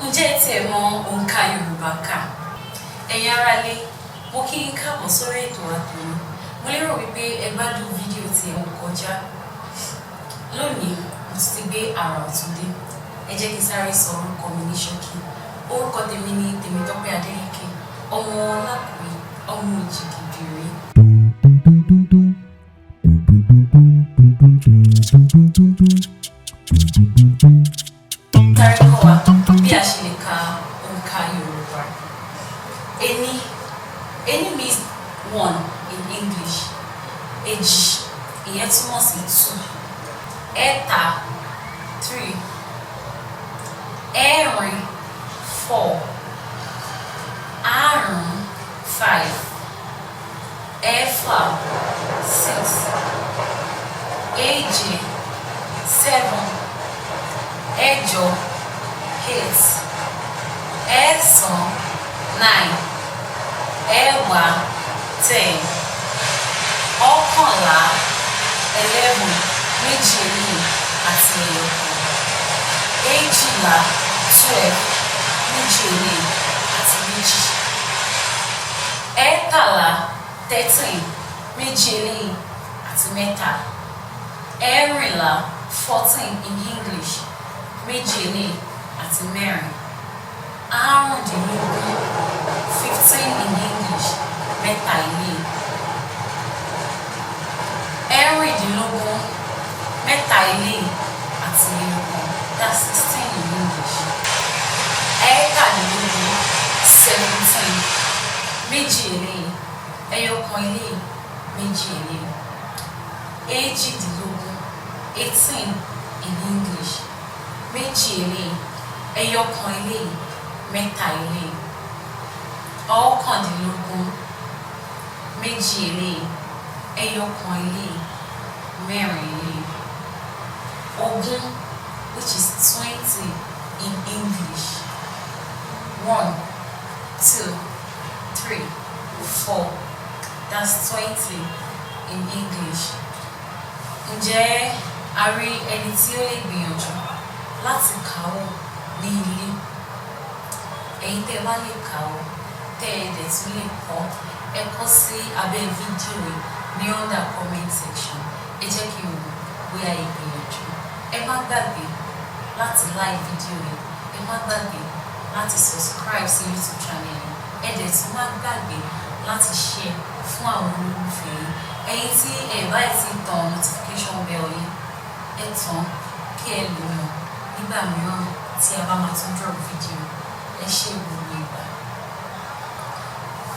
Ǹjẹ́ ẹ tiẹ̀ mọ òǹkà Yorùbá kà? Ẹ̀yin aráalé, mo kí yín káàbọ̀ sórí ètò wa tòní. Mo lérò wípé ẹ gbádùn fídíò tí ẹ wò kọjá. Lónìí, mo tún ti gbé àrà ọ̀tun dé. Ẹ jẹ́ kí n sáré sọ orúkọ mi ní ṣókí. Orúkọ tèmi ni Tèmítọ́pẹ́ Adélékè, ọmọ Lákùrẹ́, ọmọ Òjìgìdìrí. Dum dum dum dum dum dum dum dum dum dum dum dum dum dum dum dum dum. Sáré kọ́ wa bí a ṣe lè ka òǹkà Yorùbá. Ení. Ení means one in English. Èjì, ìyẹn túmọ̀ sí two. Ẹ̀ta, three. Ẹ̀rin, four. Àrún, five. Ẹ̀fà, six. Èje, seven. Ẹ̀jọ, eight. Ẹ̀sán, nine. Ẹ̀wá, 10. Ọ̀kànlá, 11, méjì eléyìí àti ẹyọ kan. Èjìlá, 12, méjì eléyìí àti méjì. Ẹ̀tàlá, 13, méjì eléyìí àti mẹ́ta. Ẹ̀rìnlá, 14 in English, méjì eléyìí àti mẹ́rin. Àrúndínlógún, 15 in English, mẹ́ta eléyìí. Ẹ̀rìndínlógún, mẹ́ta eléyìí àti ẹyọ kan, that's 16 in English. Ẹ̀ẹ́tàdínlógún, 17, méjì eléyìí, ẹyọ kan eléyìí, méjì eléyìí. Èjìdínlógún, 18 in English, méjì eléyìí, ẹyọ kan eléyìí, mẹ́ta eléyìí. Ọ̀kàndínlógún, méjì eléyìí, ẹyọ kan eléyìí, mẹ́rin eléyìí. Ogún, which is 20 in English: one, two, three, four, that's 20 in English. Ǹjẹ́ a rí ẹni tí ó lè gbìyànjú láti kà á wò ní ilé? Ẹ̀yin tẹ́ ẹ bá lè kà ó, tẹ́ ẹ dẹ̀ tún lè kọ́, ẹ kọ sí abẹ́ fídíò yìí ní under comment section. Ẹ jẹ́ kí n wò bóyá ẹ gbìyànjú. Ẹ má gbàgbé láti like fídíò yìí, ẹ má gbàgbé láti subscribe sí YouTube channel yìí, ẹ dẹ̀ tún má gbàgbé láti share fún àwọn olólùfẹ́ yín. Ẹ̀yin tí ẹ bá ti tan notification bell yín, ẹ tàn kí ẹ lè mọ̀ nígbà mìíràn tí a bá máa tún drop.